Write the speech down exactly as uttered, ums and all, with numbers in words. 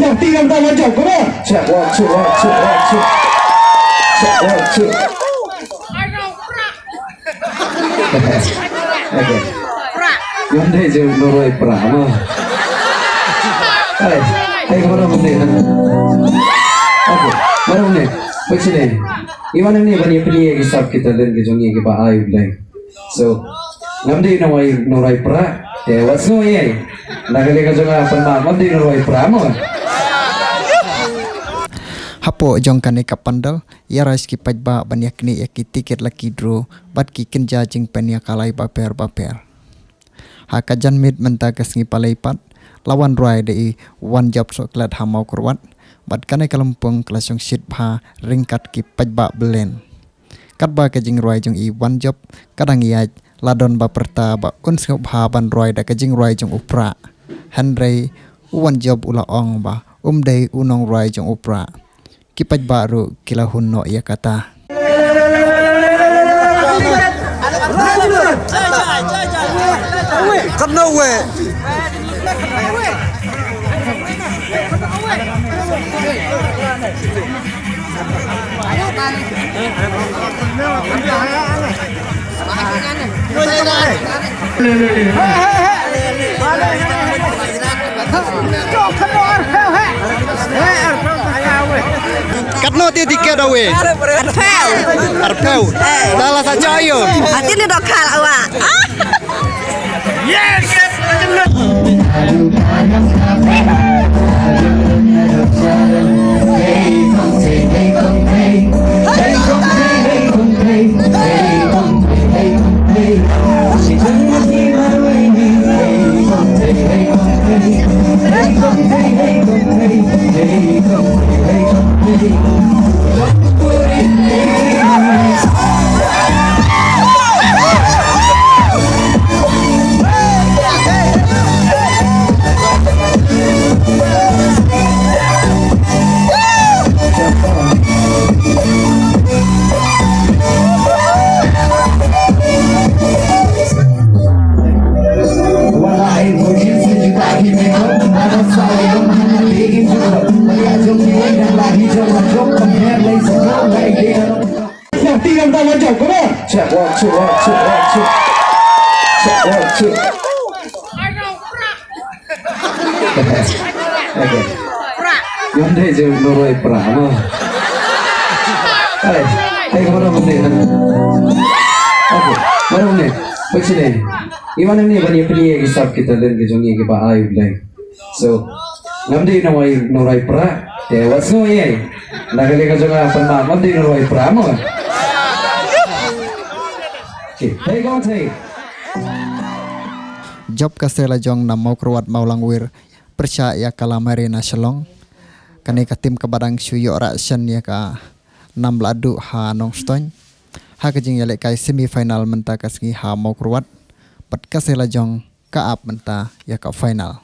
Ti kam ta ma jop, come on. Check, one, two, one, two, one, two. Check, one, two. Okay. Ngam dei ju nuroi pra mo. Hey, hey, ka ba rom ne. Okay, ba rom ne. Peit shane. I wan hangne ban ïa pyni ïa ki sap ki talent ki jong ngi kiba ai u Blei. So, ngam dei nuroi, nuroi pra. Te wat sngew ïa. Na ka liang ka jong nga pynmap ngam dei nuroi pra mo. Hapoh jong kane ka pandal, ïa rai ki paidbah ban ïa knieh ïa ki tiket lucky draw bad ki kynja jingpynïakalai bapher bapher. Ha ka janmiet mynta ka sngi Palei pat, la wan rwai da i Wanjop Sohklet ha Mawkyrwat bad kane ka lympung ka la shong shit bha ryngkat ki paidbah Belen. Katba ka jingrwai jong i Wanjop ka dang ïaid, la don ba pyrta ba un sngewbha ban rwai da ka jingrwai jong u Prah. Hynrei u Wanjop u la ong ba um dei u nongrwai jong u Prah. Ki paidbah ruh ki la hun noh ïa kata. Katno wei? Katno te tiket awe? Arphew. Arphew. Eh. Dah lah saja ayo. Ati ni dokal awak. Yes. Check, one, two, one, two, one, two. Check, one, two. Okay. Ngam dei ju nuroi pra mo. Hey, hey, ka ba rom ne. Okay, ba rom ne. Peit shane. I wan hangne ban ïa pyni ïa ki sap ki talent ki jong ngi kiba ai u Blei. So, ngam dei nuroi, nuroi pra. Te wat sngew ïa. Na ka liang ka jong nga pynmap ngam dei nuroi pra mo. Okay, take on take. Jop ka sela jong na Mawkyrwat Mawlangwir pyrshah ïa ka Lamare na Shillong. Kane ka tim kaba dang shu ïoh rah shen ïa ka nam la duh ha Nongstoiñ. Ha ka jingïalehkai semi final mynta ka sngi ha Mawkyrwat. Bad ka sela jong ka ap mynta ïa ka final.